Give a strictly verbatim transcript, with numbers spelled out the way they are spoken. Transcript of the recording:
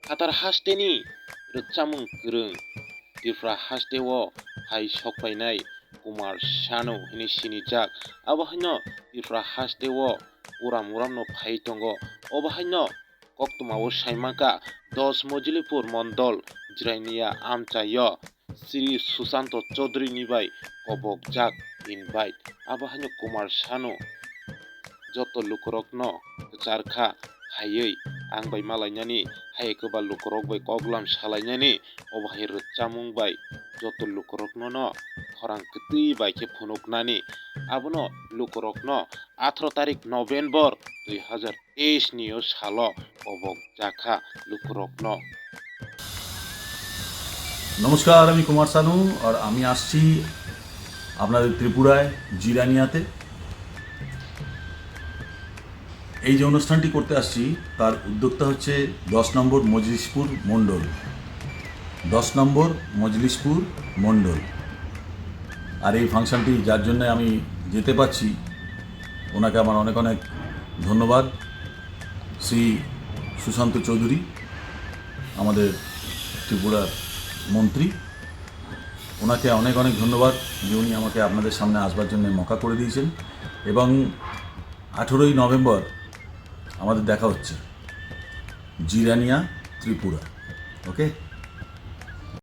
Phatar hasteni rwchapmung kwrwng Tripura hasteo hai sokpainai Kumar Sanu hwnwi sinijak. Abo haino Tripura hasteo uram uramno phai tongo. Obo haino koktwmao saimankha, dos Mojilipur Mondol Jirania amchaio Sri Susanto Chaudhary ni bai kobokjak invite. Abo haino Kumar Sanu joto lukurokno kwcharkha, phaiwi ang bai malainani, hai kwbal lukurok bai koklam salainani, obo hai rwchapmung bai joto lukurokno no khorang kwtwi bai khe phunuknani. Abono lukurokno আঠারো তারিখ নভেম্বর দুই হাজার তেইশ nio salo kobokjakha lukurokno. নমস্কার, আমি কুমার সানু আর আমি আসছি আপনাদের ত্রিপুরায় জিরানিয়াতে। এই যে অনুষ্ঠানটি করতে আসছি, তার উদ্যোক্তা হচ্ছে দশ নম্বর মজলিশপুর মণ্ডল। দশ নম্বর মজলিশপুর মণ্ডল। আর এই ফাংশনটি যার জন্য আমি যেতে পারছি, ওনাকে আমার অনেক অনেক ধন্যবাদ। শ্রী সুশান্ত চৌধুরী, আমাদের ত্রিপুরার মন্ত্রী, ওনাকে অনেক অনেক ধন্যবাদ যে উনি আমাকে আপনাদের সামনে আসবার জন্য মকা করে দিয়েছেন। এবং আঠেরোই নভেম্বর আমাদের দেখা হচ্ছে জিরানিয়া, ত্রিপুরা। ওকে,